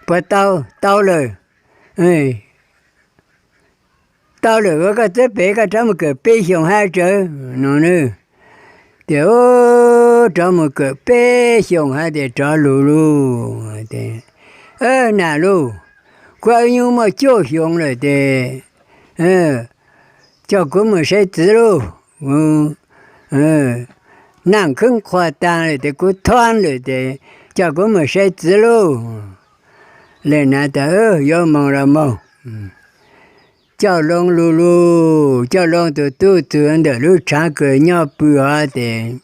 Puas tau? Tau lawm. Tau lawm, ua koj txib pem, koj rov mus kawm peb xyoos hab tsawv no. Tias, Rov mus kawm peb xyoos hab tias rov lug lauj. Nam lauj, kuv nyuj muaj cuaj xyoos lawm tes coj kuv mus saib txiv lauj. Nam khwb qhua taag lawm tes kuv thoob lawm tes coj kuv mus saib txiv lauj. Leej nam tas, Yuav moog los moog. Coj loo lug lauj, coj loo tus tub txug ntawm lub tshaav kws nyob pw hov tes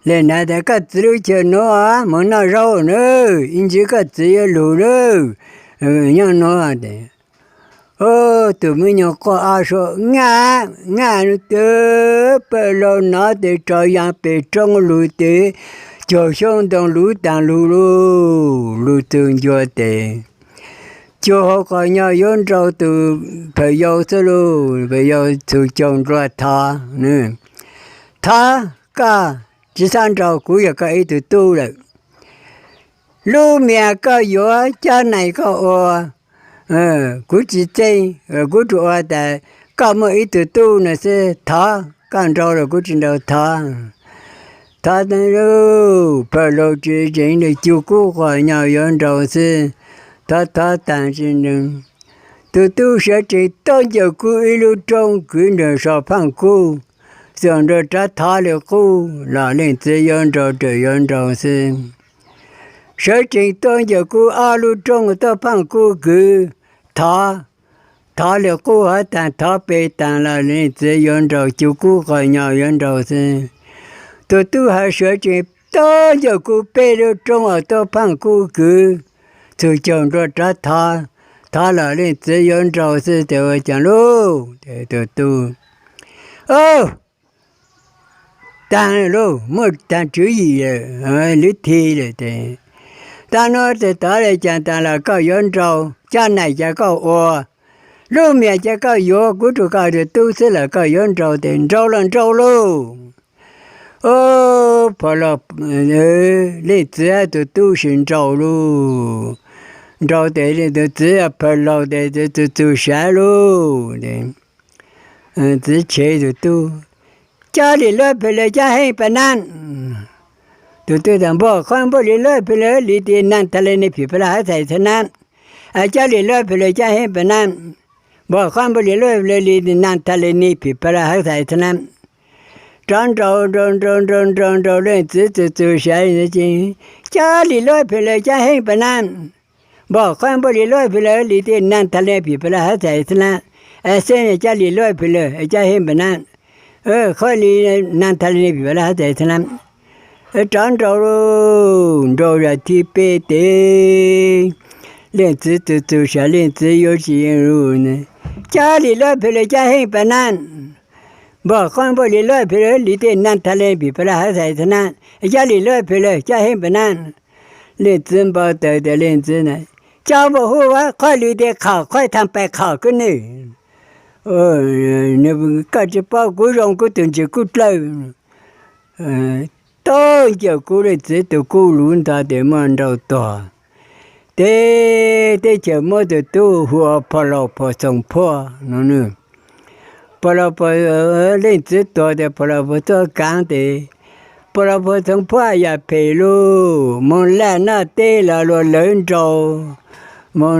leej nam tas, Koj txiv lub chaw nuav moog noj zaub na, ib ntsis koj txiv yuav lug na, nyob nuav. Tus me nyuam quaj o sua, Ngaj, ngaj, pawg laug nov tes rov yaa pem roob lug tes cuag xyoob ntoo luv taag lug lauj. Lug txug ncua tes cuag hauv qhov nyo yuav nrau tus pham yau xwb lauj. Pham yau txhus caug nrua thov, Thov, koj tsi xob nrau, kuv yog koj ib tug tub lawm. Lub mias koj yuav, cab nais koj ua, kuv tsi txeeb, kuv tsuas ua tas koj muaj ib tug tub no xwb. Thov, koj nrau los kuv tsi nrau, thov. Thov, pham laug tsi tseev, cug kub quas nyo yuav nrau xwb. Thov thov taag tsi nrau, tus tub sawv tsees tuab ncauj kub ib lub roob kwv nrug sau phaaj kub, xwm nrua rov thov li qub los leej txiv yuav nrau raws yuav nrau xwb. Sawv tsees tuab ncauj kub ob lub roob tuab phaaj kub kwv, thov, thov li qub hov taag, thov pem taag los leej txiv yuav nrau, cug kub quas nyo yuav nrau xwb. Tus tub hawv sawv tsees tuab ncauj kub peb lub roob tuab phaaj kub kwv, txhus caug nrua rov thov, thov los leej txiv yuav nrau xwb. Tes ua caag lauj? Tus tub, taag lauj, muaj taag tswv yim lawm, lwv thi lawm tes, taag nuav tes tov le caag taag los koj yuav nrau, cab nais caag koj ua, lub mias caag koj yuav, kuv rua koj tug tub xwb los koj yuav nrau tes nrau los nrau lauj. Pham laug, leej txiv hab tug tub sis nrau lauj. Nrau tes tug txiv pham laug tes txug txug sav lauj. Txiv tshev tug tub, cab li luab phem lawm cab heej pab nab. Tug tub tas, npog qhov npog li luab phem lawm li tes nab tha le ne phim pab laj hab thais tha nab. Cab li luab phem lawm cab heej pab nab. Npog qhov npog li luab phem lawm li tes nab tha le ne phim pab laj hab thais tha nab. Rov nrau nrau nrau nrau nrau nrau leej txiv txug txug sav, cab li luab phem lawm cab heej pab nab. Npog qhov npog li luab phem lawm li tes nab tha le phim pab laj hab thais tha nab. Xeb cab li luab phem lawm cab heej pab nab. Qhov li nab tha le ne phim pab laj hab thais tha nab. Rov nrau, nrau zag thib peb tes leej txiv txug txug sav, leej txiv yuav tsi yeej lauj. Cab li luab phem lawm cab heej pab nab. Npog qhov npog li luab phem lawm li tes nab tha le phim pab laj hab thais tha nab. Cab li luab phem lawm cab heej pab nab. Leej txiv npau taws tas leej txiv, cab npog huv, qhov li tes qhov, qhov thaaj pais qhov kub nwj. Koj tsi paub kuv zoo, kuv tug ntsis kub dlawb. Tuab ncauj kub leej txiv tug kub luv ntog tes muab nrau tuag. Tes teb chaws muab tug tub hu ua Pham Laug Pham Txhoov Phuaj no. Pham Laug Pham, leej txiv tuag tes Pham Laug Pham Txhoov kaav tes, Pham Laug Pham Txhoov Phuaj yam phem lauj, moog laj noj teb los luag lawv nrau, moog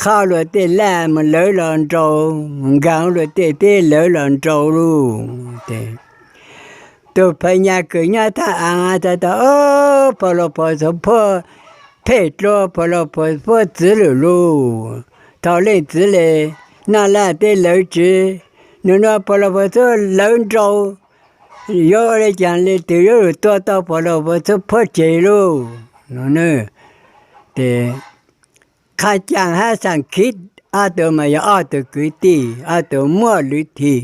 qhab luag tej laj moog lawv los nrau, moog nkaag luag tej teb lawv los nrau lauj. Tug Phas Nyas kws nyob thaj aav tas tas, Pham Laug Pham Txhoov Phuaj phem dlua, Pham Laug Pham Txhoov Phuaj txwv lwm lauj. Thaus leej txwv le noj laj teb lawv tsi, nub nua Pham Laug Pham Txhoov lawv nrau, yuav ua le caag le twg yuav lug tua tau Pham Laug Pham Txhoov Phuaj tseg lauj. Tes Qha Caas hab Xaam Khiv ob tug mas yog ob tug kwv tij, ob tug muaj lwv thi.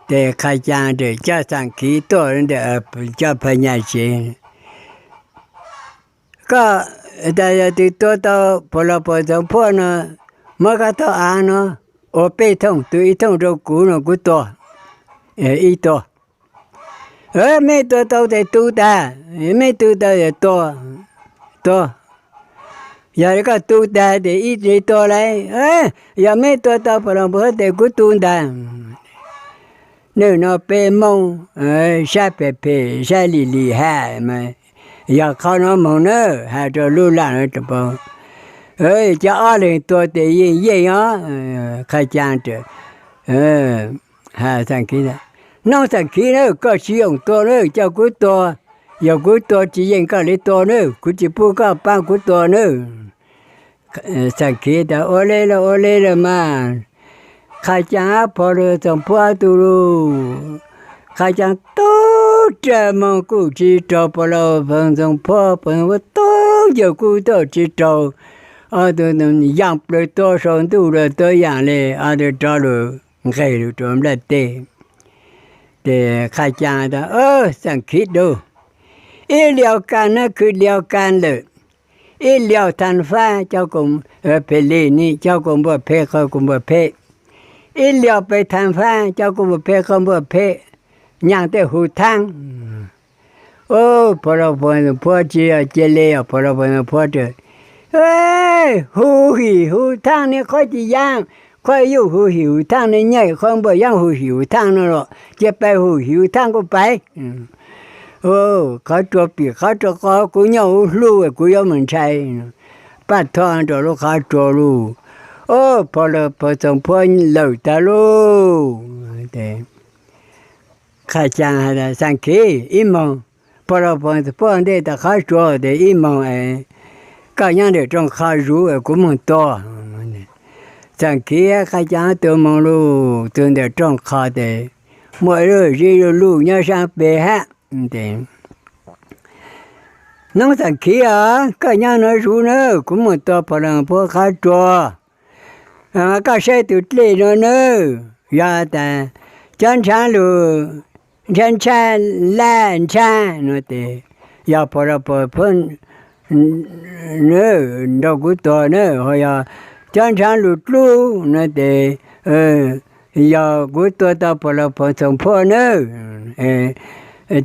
Tes Qha Caas tes coj Xaam Khiv tuaj ntawm, coj Phas Nyas tsev. Koj tas yog twg tua tau Pham Laug Pham Txhoov Phuaj no, muab koj thaub aav no ua peb thooj, tu ib thooj rau kuv no kuv tua ib tug. Mej tua tau tes tu tag, mej tu tau tua, tua. Yog li koj tu tag tes ib li tua lawm. Yog meb tua tau pom los puas tes kuv tu ntag. Nws no peb Hmoob sab phem phem sab lim lim has mas yog qhov no moog na, has rua lub laj no rua pab. Cov ob leeg tua tes yeej yeej os. Qhaj Caa has Xeem Khiv, Noob Xeem Khiv na, koj tsis yoom tua na, coj kuv tua. Yog kuv tua tsis yeej koj li tua na, kuv tsis pub koj paab kuv tua na. Xeem Khiv tas ua le los ua le los mas. Qhaj Caa hab Phom Lug Xoom Phuab ob tug lug, Qhaj Caa tub rag moog kuj tsis raug Phom Lug Xoom Phuab, Phom Lug Xoom Phuab tub ncaws kuj tuaj tsis raug. Ob tug yaaj plawg tuab sau ntuj lug tuab yaam le, ob tug rov lug nqeg lug rua nplaj teb. Tes Qhaj Caa tas, Xeem Khiv dlua, ib liau kas na khwv liau kas lawm. Ib liau thaaj fab coj kuas phem li ni, coj kuas npuaj phem qhov kuas npuaj phem. Ib liau peb thaaj fab coj kuas npuaj phem qhov npuaj phem, nyaaj tej huv thaab. Phom Lug Xoom Phuab tsis yog cia le os, Phom Lug Xoom Phuab tas, huv him huv thaab ne qhov tsis yaaj, qhov yuj huv him huv thaab ne nyaaj, qhov npuaj yaaj huv him huv thaab no los cia peb huv him huv thaab kuj peb. Qhov rua pim qhov rua qo kuv nyob huv hlub kuv yuav moog ntshai. Paj Thoj rua lub qhov tsua lug, Phom Lug Xoom Phuab lawm tag lug. Qhaj Caa has tas, Xeem Khiv, ib moog, Phom Lug Xoom Phuab ntej tau qhov tsua tes ib moog es koj nyob ntawm rooj qho zuv es kuv moog tua. Xeem Khiv Qhaj Caa ob tug moog lug txug ntawm rooj qho tes muaj ib lub zib luj luj nyob saab peg hab. Noob Xeem Khiv os, koj nyob nuav zuv na, kuv moog tua Phom Lug Xoom Phuab qhov tsua. Koj saib tug dlej nuav nawb, yog tas cov nrhav lug nrhav nrhav laj nrhav nuav tes yog Phom Lug Xoom Phuab nrau kuv tuag na, ho yog cov nrhav lug dlub nuav tes yog kuv tua tau Phom Lug Xoom Phuab nawb.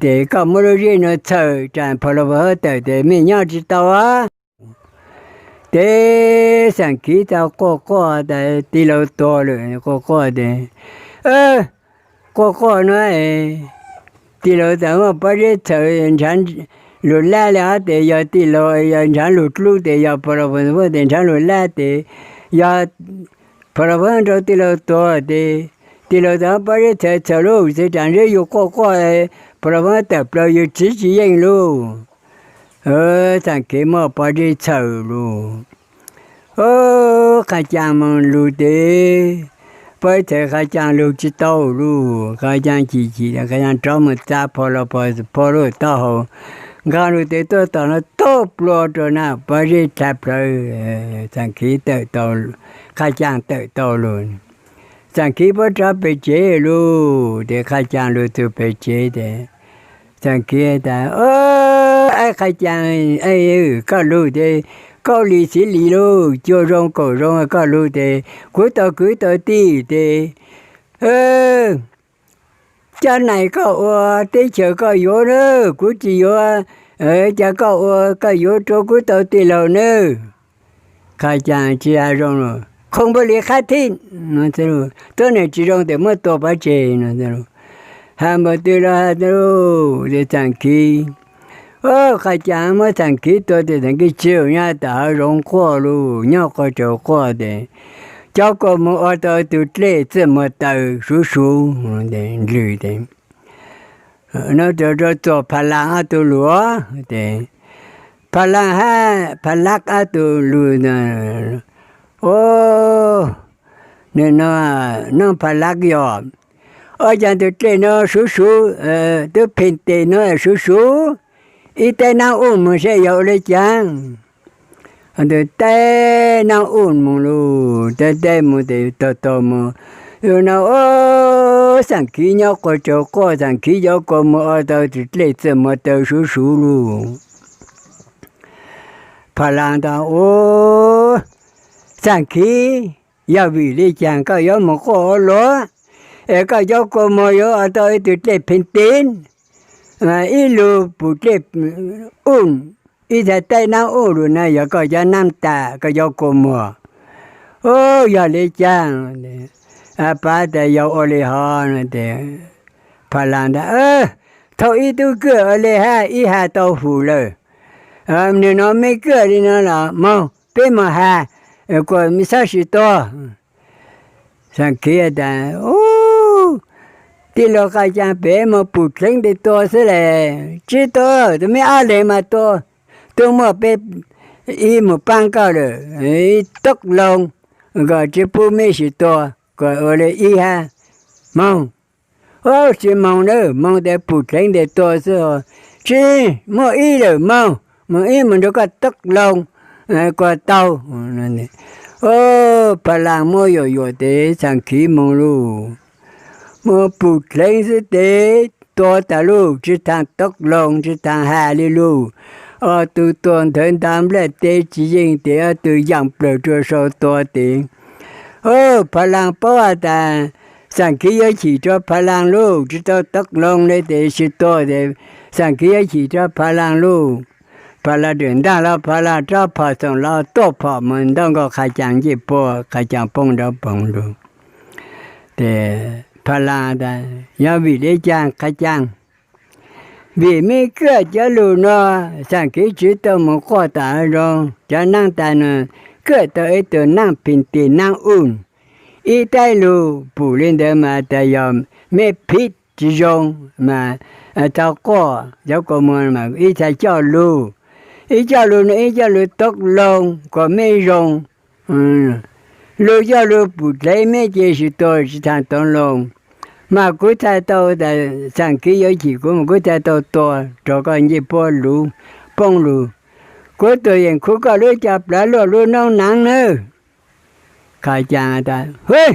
Tes koj muab lub zeb nuav txhawm ras Phom Lug Xoom Phuab tawm tes mej nyob tsis tau. Tes Xeem Khiv tau quaj quaj tas tij laug tuag lawm, quaj quaj tes, quaj quaj nuav, tij laug tas muaj pob zeb txhawm nrhav lug laj le hab tes yog tij laug, yog nrhav lug dlub tes yog Phom Lug Xoom Phuab tes nrhav lug laj tes yog Phom Lug Xoom Phuab nrau tij laug tuag tes tij laug tas pob zeb txhawm txhawm lug, txhawm ras ntseb yug quaj quaj, Phom Lug Xoom Phuab tawm plaws yug txiv tsis yeej lug. Xeem Khiv muab pob zeb txhawm lug. Qhaj Caa moog lug tes pob zeb txhawm Qhaj Caa lug tsis tau lug, Qhaj Caa chim chim, Qhaj Caa rov moog txav Phom Lug Xoom Phuab lub taub hau, nqaa lug tes tuaj tom nuav tub plua rua na, pob zeb dlha plawg. Xeem Khiv tawm tau, Qhaj Caa tawm tau lug. Xeem Khiv puab rov pem tsev lug tes Qhaj Caa lug txug pem tsev tes Xeem Khiv tas, Aib Qhaj Caa, koj lug tes kaub lim txiv lim lug, cua zoo kaum zoo, koj lug tes kuv tau kwv tau tij tes cov nais koj ua, teb chaws koj yuav na, kuv tsis yuav. Cas koj ua koj yuav rua kuv tau tij laug nawb. Qhaj Caa tsis has zoo lug, khoom npaum li qhab thib, tuab neeg tsis zoo tes muab tua pov tseg no. Has npaum twg los has, Xeem Khiv, Qhaj Caa muab Xeem Khiv tua tes Xeem Khiv tsis nyob tom hav zoov quaj lug, nyob quas tsaus quaj tes cov kua muag ua tau tug dlej txawj muag taws suv suv ntlwg tes no rua txuas Pha Laaj ob tug lug tes Pha Laaj hab Pha Lab ob tug lug, Ub, nwg no Noob Pha Lab yog, ua caag tug dlej no suv suv, tub pheej tes no suv suv, ib teb naab uj moog seb yog ua le caag. Teb naab uj moog lug, teb teb moog tes taug taug moog, lug no, Xeem Khiv nyob quas tsaus quaj, Xeem Khiv cov kua muag ua tau tug dlej txawj muag taws suv suv lug. Pha Laaj tas, Ub, Xeem Khiv, yog vim le caag koj yuav moog quaj ua luaj, es koj cov kua muag yuav ua tau ib tug dlej pheej tes, ib lug pum dlej uj, ib txhais taij naab uj lug na yog koj cov naab tas koj cov kua muag. Ub, yog le caag? Paab tas yog ua le hov no tes, Pha Laag tas, Thaum ib tub kawg ua le hab ib has tau hum lawm, nwg nov meb kawg le no los moog peb moog has, kuas mej xob sis tua. Xaam Khiv tas, Ub, tij laug Qha Caag, peb moog pum dleev tes tua xwb le, tsi tua, tus meb ob leeg mas tua, tub muaj peb ib moog paab koj lawm, ib tub loo, koj tsi pub meb sis tua, koj ua le ib hab, moog. Ub, tsi moog na, moog tes pum dleev tes tua xwb, tsi muaj ib lawm, moog, moog ib moog nrug koj tub loo, koj tau. Ub, Pha Laag muab yuam yuam tes Xaam Khiv moog lauj, moog pum dleev xwb tes tua tas lauj, tsi taag tub loo tsi taag has le lauj. Ob tug tuag nthawv ntaag nplaj teb tsi yeej tes ob tug yaam plawg rua sau tua tes, Ub, Pha Laag paub has tas Xaam Khiv yuav chim rua Pha Laag lauj, tsi tau tub loo le tes sis tua tes Xaam Khiv yuav chim rua Pha Laag lauj. Pha Laag ram ntaag los Pha Laag rab phom xoom los tuaj phom moog ntaub nkaus Qha Caag ncej puab, Qha Caag poob nrov poog lug. Tes Pha Laag tas, Yog vim le caag Qha Caag? Vim meb kawg cov lug no, Xaam Khiv tsi tau moog quaj tom zoo, cov naab tas no kawg tau ib tug naab phim tes naab uj, ib taib lug pum le ntawd mas tas yog meb phiv tsi zoo mas txhob quaj, cov kua muag mas ib txhais coj lug, ib coj lug no ib coj lug tub loo kuas meb zoo, lug coj lug pum dleev meb ces sis tua tsi taag tub loo. Mas kuv txhais tau tas Xaam Khiv yuav chim kuv mas kuv txhais tau tua rua koj ncej puab luv poob lug. Kuv tug yeem khu koj lub caj plaav luaj lub noob naav nawb. Qha Caag tas, Hwb,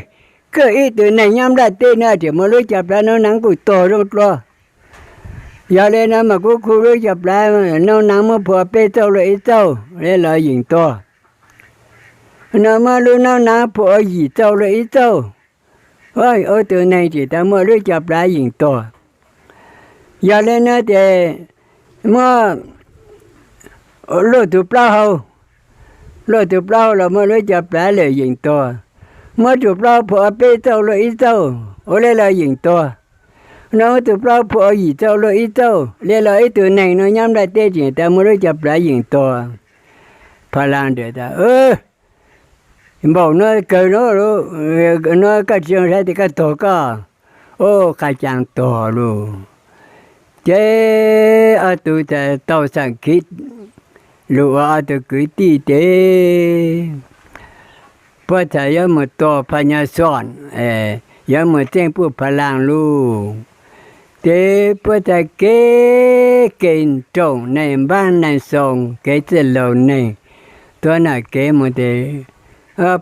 kawg ib tug neeg nyob nplaj teb no tes muaj lub caj plaav noob naav kuj tuag zoo dlua. Yog le no mas kuv khu lub caj plaav noob naav muab phua peb txauj luaj ib txauj le los yeem tuag. No muab lub noob naav phua yim txauj luaj ib txauj, ob tug neeg tseem tas muaj lub caj plaav yeem tuag. Yog le no tes muab luaj tug plaub hau, luaj tug plaub hau los muaj lub caj plaav lawm yeem tuag. Muab tug plaub hau phua peb txauj luaj ib txauj ua le los yeem tuag. No muab tug plaub hau phua yim txauj luaj ib txauj le los ib tug neeg no nyob nplaj teb tseem tas muaj lub caj plaav yeem tuag. Pha Laag tas, Npaum no kawg, no koj tsi zoo saib tes koj tuag koj. Ub, Qha Caag tuag lauj. Ces ob tug tas tau Xaam Khiv lug ua ob tug kwv tij tes puab txhad yuav moog tua Pha Nyob Xoom, yuav moog txeeb puj Pha Laag lauj. Ces puab txhad kev kev rooj neeg npaab neeg xoo kev txwj laug neeg tuav nam kev moog tes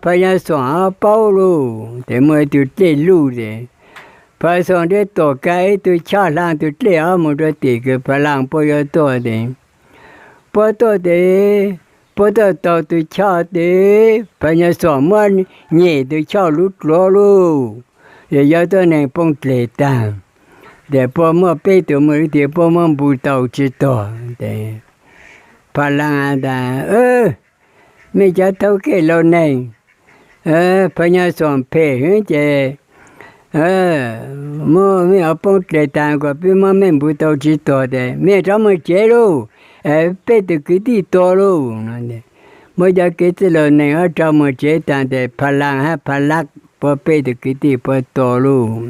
Pha Nyob Xoom paub lauj, tes muaj ib tug dlej luj tes Pha Nyob Xoom tes tuam kag ib tug choj hlaa tug dlej ob moog rua tim kws Pha Laag puab yuav tuaj tes puab tuaj tes puab tuaj taug tug choj tes Pha Nyob Xoom muab nyem tug choj lub dluav lauj. Yog yog tuab neeg poob dleg taag, tes puab muaj peb tug muaj lub tias puab muab npu tau tsi tuag tes Pha Laag tas, Mej cov thawj kej laug neeg, Pha Nyob Xoom phem heev ces muab mej poob dleg taag kuas peb muab mej npu tau tsi tuag tes mej rov moog tsev lauj, peb tug kwv tij tua lauj. Muab cov kev txwj laug neeg rov moog tsev taag tes Pha Laag hab Pha Lab puab peb tug kwv tij puab tua lauj.